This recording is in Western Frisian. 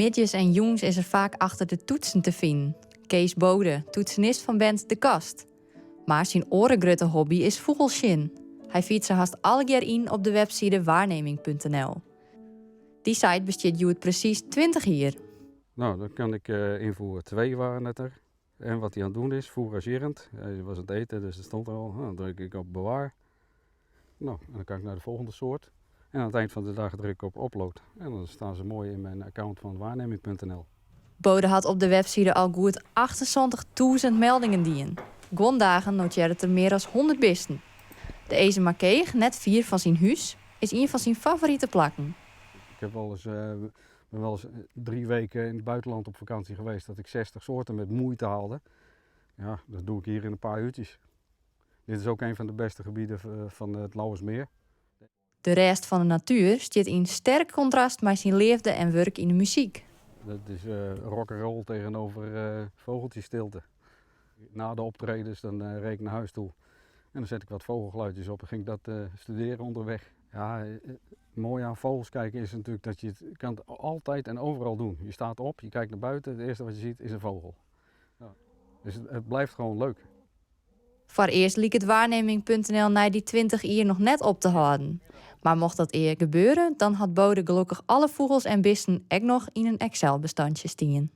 Middeis en jûns is er faak achter de toetsen te finen. Kees Bode, toetsenist fan band De Kast. Mar syn oare grutte hobby is fûgels sjen. Hy fiert se hast allegear yn op de webside waarneming.nl. Dy site bestiet hjoed presys 20 jier. Nou, dan kan ik invoeren. Twee waren het er. En wat hij aan het doen is, foeragerend. Hij was aan het eten, dus dat stond er al. Nou, dan druk ik op bewaar. Nou, en dan kan ik naar de volgende soort. En aan het eind van de dag druk ik op upload. En dan staan ze mooi in mijn account van waarneming.nl. Bode hat op de webside al goed 78.000 meldingen dien. Guon dagen notearret er mear as 100 bisten. De Ezumakeech, net fier fan syn hûs, is ien fan syn favorite plakken. Ik heb wel eens, ben wel eens 3 weken in het buitenland op vakantie geweest dat ik 60 soorten met moeite haalde. Ja, dat doe ik hier in een paar uurtjes. Dit is ook een van de beste gebieden van het Lauwersmeer. De rest fan de natuer stiet yn sterk kontrast mei syn leafde en wurk yn de muzyk. Dat is rock and roll tegenover vogeltjesstilte. Na de optredens dan reed ik naar huis toe. En dan zet ik wat vogelgeluidjes op en ging ik dat studeren onderweg. Ja, mooi aan vogels kijken is natuurlijk dat je het kan het altijd en overal doen. Je staat op, je kijkt naar buiten, het eerste wat je ziet is een vogel. Ja. Dus het blijft gewoon leuk. Foarearst liket waarneming.nl nei dy 20 jier noch net op te hâlden. Mar mocht dat ea gebeure, dan hat Bode gelokkich alle fûgels en bisten ek noch yn in Excel-bestantsje stean.